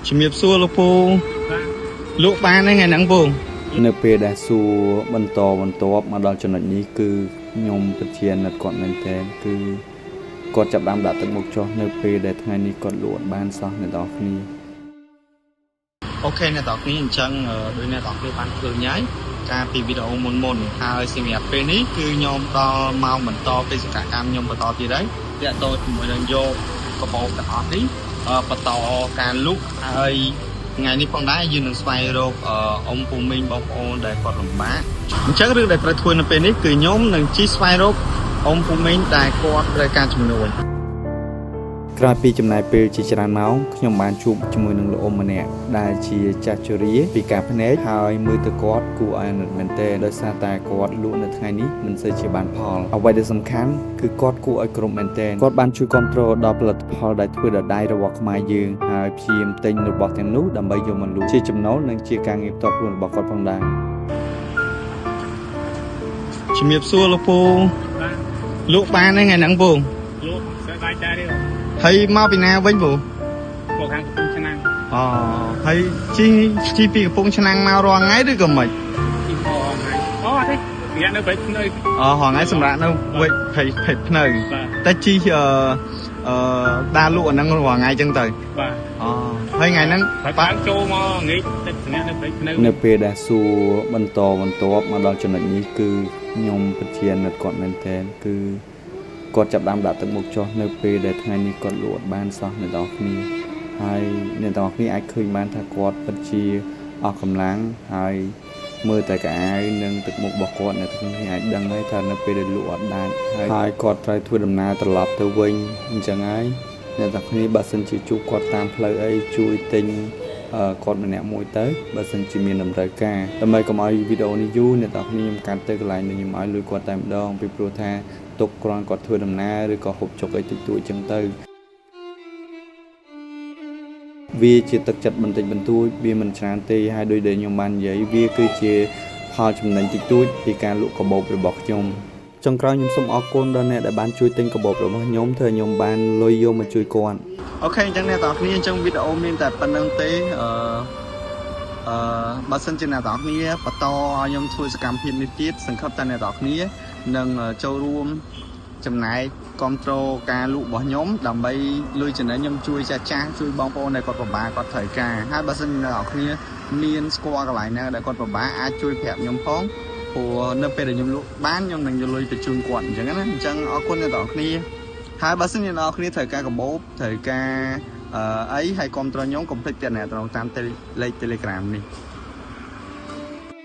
ជំរាបសួរលោកពូ បាទ លក់បានទេថ្ងៃហ្នឹងពូ នៅពេលដែលសួរបន្តបន្ទាប់មកដល់ចំណុចនេះគឺខ្ញុំពិតជាអាណិតគាត់មែនទែនគឺគាត់ចាប់ផ្ដើមដាក់ទឹកមុខចុះនៅពេលដែលថ្ងៃនេះគាត់លក់អត់បានសោះអ្នកទាំងអស់គ្នា OK អ្នកទាំងអស់គ្នាអញ្ចឹងដោយអ្នកទាំងអស់គ្នាបានឃើញហើយកាលពីវីដេអូមុនមុនហើយសម្រាប់ពេលនេះគឺខ្ញុំដល់ម៉ោងបន្តបេសកកម្មខ្ញុំបន្តទៀតហើយតាក់ទងជាមួយនឹងយកកាបូបទាំងអស់នេះបន្តការលក់ហើយថ្ងៃនេះផងដែរយើងនឹងស្វែងរកអ៊ំពូមីងបងប្អូនដែលគាត់លំបាកអញ្ចឹងរឿងដែលត្រូវធ្វើនៅពេលនេះគឺខ្ញុំនឹងជិះស្វែងរកអ៊ំពូមីងដែលគាត់ត្រូវការជំនួយ ក្រោយពីចំណាយពេលជាច្រើនម៉ោងខ្ញុំបានជួបជាមួយនឹងលោកអ៊ំម្នាក់ដែលជាចាស់ជរាពីការភ្នែកហើយមើលទៅគាត់គួរឲ្យអាណិតមែនទែនដោយសារតែគាត់លក់នៅថ្ងៃនេះមិនសូវជាបានផលអ្វីដែលសំខាន់គឺគាត់គួរឲ្យគោរពមែនទែនគាត់បានជួយគ្រប់គ្រងដល់ផលិតផលដែលធ្វើដោយដៃរបស់ខ្មែរយើងហើយព្យាយាមទិញរបស់ទាំងនោះដើម្បីយកមកលក់ជាចំណូលនិងជាការងារផ្ទាល់ខ្លួនរបស់គាត់ផងដែរ ជំរាបសួរលោកពូ បាទ លក់បានទេថ្ងៃហ្នឹងពូ លក់សើបាយដែរទេ ហើយមកពីណាវិញពូ មកខាងកំពង់ឆ្នាំង អូហើយជីជីពីកំពង់ឆ្នាំងមករាល់ថ្ងៃឬក៏មិន ទីមកអស់ហើយអូអត់ទេរយៈនៅព្រៃភ្នៅ អូរាល់ថ្ងៃសម្រាប់នៅវិញភ័យភ័យភ្នៅ បាទ តែជីអឺអឺដើរលក់អាហ្នឹងរាល់ថ្ងៃចឹងទៅ បាទ អូហើយថ្ងៃហ្នឹង ហើយបានចូលមកងាយទឹកសម្រាប់នៅព្រៃភ្នៅ នៅពេលដែលសួរបន្តបន្ទាប់មកដល់ចំណុចនេះគឺខ្ញុំពិតជាអាណិតគាត់មែនទែនគឺគាត់ចាប់ផ្ដើមដាក់ទឹកមុខចុះនៅពេលដែលថ្ងៃនេះគាត់លក់អត់បានសោះអ្នកទាំងអស់គ្នាហើយអ្នកទាំងអស់គ្នាអាចឃើញបានថាគាត់ពិតជាអស់កម្លាំងហើយមើលតែកៅអៅនិងទឹកមុខរបស់គាត់អ្នកទាំងអស់គ្នាអាចដឹងហើយថានៅពេលដែលលក់អត់ដាច់ហើយគាត់ត្រូវធ្វើដំណើរត្រឡប់ទៅវិញអញ្ចឹងហើយអ្នកទាំងអស់គ្នាបើសិនជាជួបគាត់តាមផ្លូវអីជួយទិញ គាត់ម្នាក់មួយទៅបើសិនជាមានតម្រូវការដើម្បីកុំឲ្យវីដេអូនេះយូរអ្នកទាំងអស់គ្នាខ្ញុំកាត់ទៅកន្លែងដែលខ្ញុំឲ្យលុយគាត់តែម្ដងពីព្រោះថាទុកគ្រាន់គាត់ធ្វើដំណើរឬក៏ហូបចុកអីតិចតួចចឹងទៅវាជាទឹកចិត្តបន្តិចបន្តួចវាមិនច្រើនទេហើយដោយដែលខ្ញុំបាននិយាយវាគឺជាផលចំណេញតិចតួចពីការលក់កាបូបរបស់ខ្ញុំចុងក្រោយខ្ញុំសូមអរគុណដល់អ្នកដែលបានជួយទិញកាបូបរបស់ខ្ញុំធ្វើឲ្យខ្ញុំបានលុយយកមកជួយគាត់ OK អញ្ចឹងអ្នកទាំងអស់គ្នាអញ្ចឹងវីដេអូមានតែប៉ុណ្្នឹងទេអឺអឺបើសិនជាអ្នកទាំងអស់គ្នាបន្តឲ្យខ្ញុំធ្វើសកម្មភាពនេះទៀតសង្ឃឹមថាអ្នកទាំងអស់គ្នានឹងចូលរួមចំណែកគ្រប់គ្រងការលក់របស់ខ្ញុំដើម្បីលុយចំណេញខ្ញុំជួយចាស់ចាស់ជួយបងប្អូនដែលគាត់ពិបាកគាត់ត្រូវការហើយបើសិនជាអ្នកទាំងអស់គ្នាមានស្គាល់កន្លែងណាដែលគាត់ពិបាកអាចជួយប្រាប់ខ្ញុំផងព្រោះនៅពេលដែលខ្ញុំលក់បានខ្ញុំនឹងយកលុយទៅជូនគាត់អញ្ចឹងណាអញ្ចឹងអរគុណអ្នកទាំងអស់គ្នា ហើយបើសិនជាអ្នកនរគ្នាត្រូវការកាបូបត្រូវការអីហើយគ្រប់គ្រងខ្ញុំកុំភ្លេចតំណែងតាមលេខ Telegram នេះ។